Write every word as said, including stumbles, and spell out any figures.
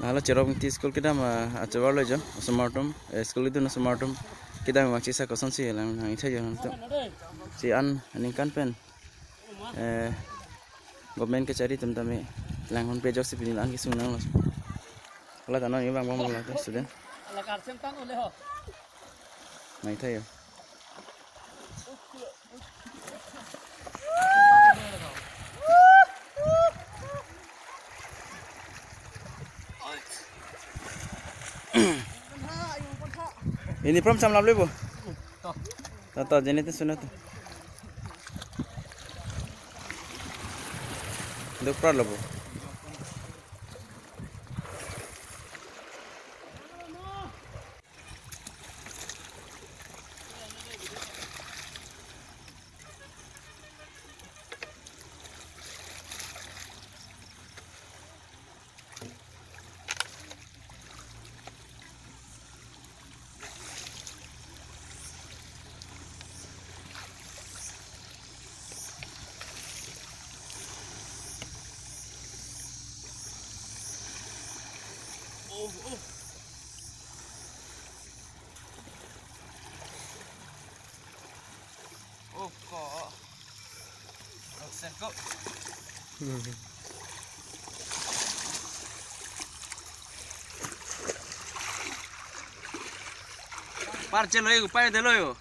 Hala Cherop Ingti school kedam, ah, achovar lo jo, osomar atum, eh, school kedun osomar atum kedam vangchesa kosonsi lang nang ithai jo nangtum. Si an aningkan pen, eh, government kachari atum tame langhon pe ajoksi pini la-an kesung nanglo. Hala ta non ivang bom lo ta student. Nang ithai jo. Uniform samlap le bo. To, to, jeni te sunat. Duk pra lo bo. Oh, ko. Seko. Parche lo yo, pai de lo yo.